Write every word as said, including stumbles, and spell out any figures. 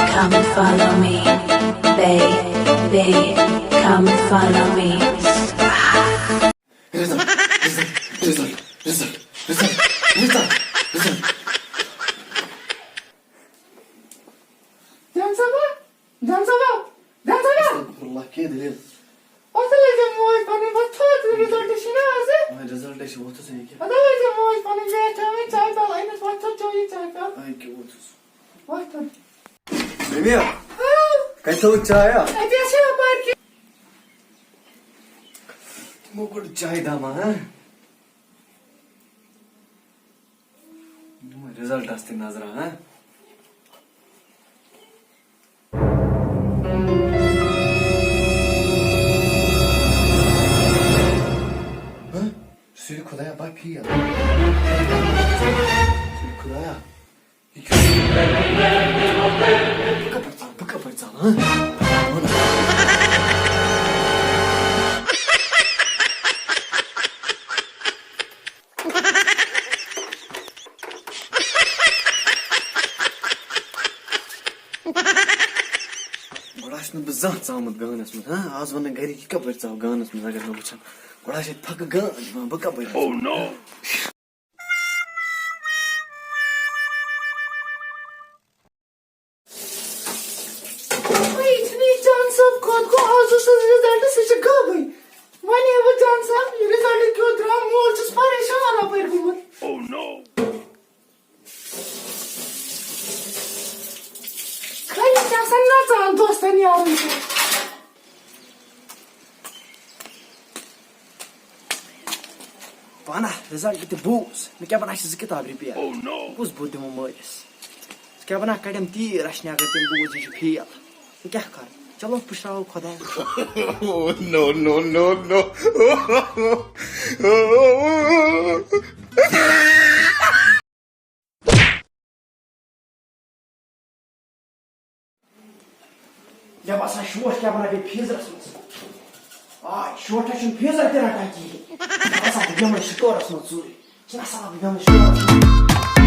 Come follow me, baby. Come follow me. Result, result, result, result, result, result, result. جان صٲبا، جان صٲبا، جان صٲبا۔ استغفر اللہ، کیٛاہ دٔلیٖل؟ وۄتھ لٲگۍ زِ موج پنٕنۍ، وۄتھ تھوٚد، result چھُے نا آزٕ۔ آ، result چھُ، وۄتھُس ییٚکیٛاہ۔ وۄتھ لٲگۍ زِ موج پنٕنۍ، مےٚ تھٲومٕژ چایہِ پیالہٕ أنِتھ، وۄتھ تھوٚد چیٚیہِ چایہِ پیالہٕ۔ آ، ییٚکیٛاہ وۄتھُس۔ وۄتھ تھوٚد۔ بیبی، ہاں؟ کتہِ تھٲوٕتھ چاے، ہا؟ اَتہِ ٲس یہِ اَپٲرۍ کِنۍ۔ تِمو کوٚڑ چایہِ دامہ، ہا؟ یِمن resultس تہِ نظرہ، ہا؟ ہا؟ سُلہِ خۄدایا، بہٕ fail۔ سُلہِ خۄدایا، یہِ کیٛاہ؟ بہٕ کَپٲرۍ ژَلہٕ؟ بہٕ کَپٲرۍ ژَلہٕ، ہا؟ وَن۔ گۄڈٕ آسہِ نہٕ بہٕ زانٛہہ ژامُت گانَس منٛز، ہاں؟ آز وَنَن گَرِکۍ، یہِ کَپٲرۍ ژاو گانَس منٛز، اگر نہٕ وٕچھَن۔ گۄڈٕ آسہِ اَتہِ پھَکہٕ گان یِوان، بہٕ کَپٲرۍ آس؟ Oh no! وۄنۍ یہِ چھُنہٕ یہِ جان صٲب کوٚت گوٚو، آز اوس result، سُہ چھُ غٲبٕے۔ وۄنۍ ییٚلہِ وۄنۍ جان صٲب یہِ result کیُتھ درٛاو، مول چھُس پریشان اَپٲرۍ گوٚمُت۔ Oh no! خٲلی چھِ آسان نَژان دوستَن یارَن سۭتۍ۔ پانہ result تہِ بوٗز، مےٚ کیٛاہ بَناو، اَسہِ چھِ زٕ کِتاب repair۔ Oh no! کُس بُتھ دِمو مٲلِس؟ ژٕ کیٛاہ بَناو، کَڑٮ۪م تیٖر رَچھنہِ اگر تٔمۍ بوٗز یہِ چھُ fail۔ بہٕ کیٛاہ کَرٕ؟ چلو پُشراوو خۄدایَس۔ Oh no, no, no, no! مےٚ باسان شوٹھ کیٛاہ وَنان بیٚیہِ freezerس منٛز۔ آے، شوٹھس چھُنہٕ freezer تہِ رَٹان کِہیٖنۍ۔ مےٚ باسان بہٕ بیٚہمَے storeس منٛز ژوٗرِ۔ چھُنہ آسان بہٕ بیٚہمَے storeس منٛز۔